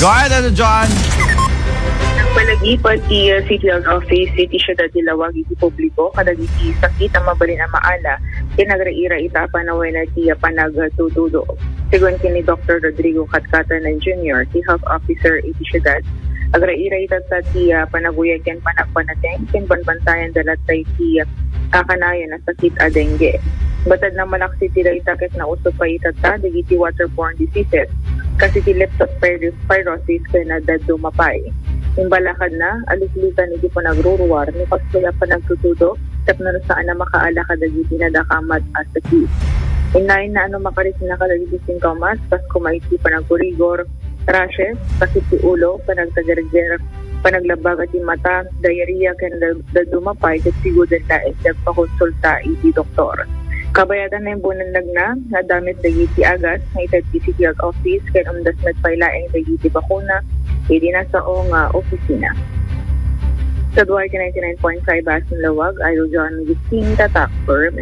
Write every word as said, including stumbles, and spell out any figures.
Go ahead, Ate John. Nagpalagipad ti, uh, City Health Office iti siudad ti Laoag iti publiko kadagiti sakit a mabalin a maala ken agraira ita a panawen ti, uh, panagtutudo. Segun ken ni Doktor Rodrigo Katcatanan Junior, ti health officer iti siudad, agraira ita ti, uh, panaguyag ken panagpanateng ken banbantayan da latta iti, uh, kakanayon a sakit a dengue. Batad na malaksid ti dayta ket nausog pay itatta dagiti waterborne diseases, kas iti leptospirosis ken dadduma pay. Imbalakadna, aliklikan iti panagruruar no kastoy a panagtutudo tapno saan a makaala kadagiti nadakamat a sakit. Innainna a no makarisna kadagiti sintomas, kas koma iti panagkurigor, rashes, sakit ti ulo, panagtagerger, panaglabaga ti mata, diarrhea, ken da-, dadduma pay, ket siguden laeng ti agpakonsulta iti doktor. Kabayatan na imbunennagna nga damit dagiti agas nga ited ti City Health Office ken umdas met pay laeng dagiti bakuna iti nasao nga opisina. Sa Duarte ninety-nine point five Asin Lawag, Idol John Augustine, Tatak for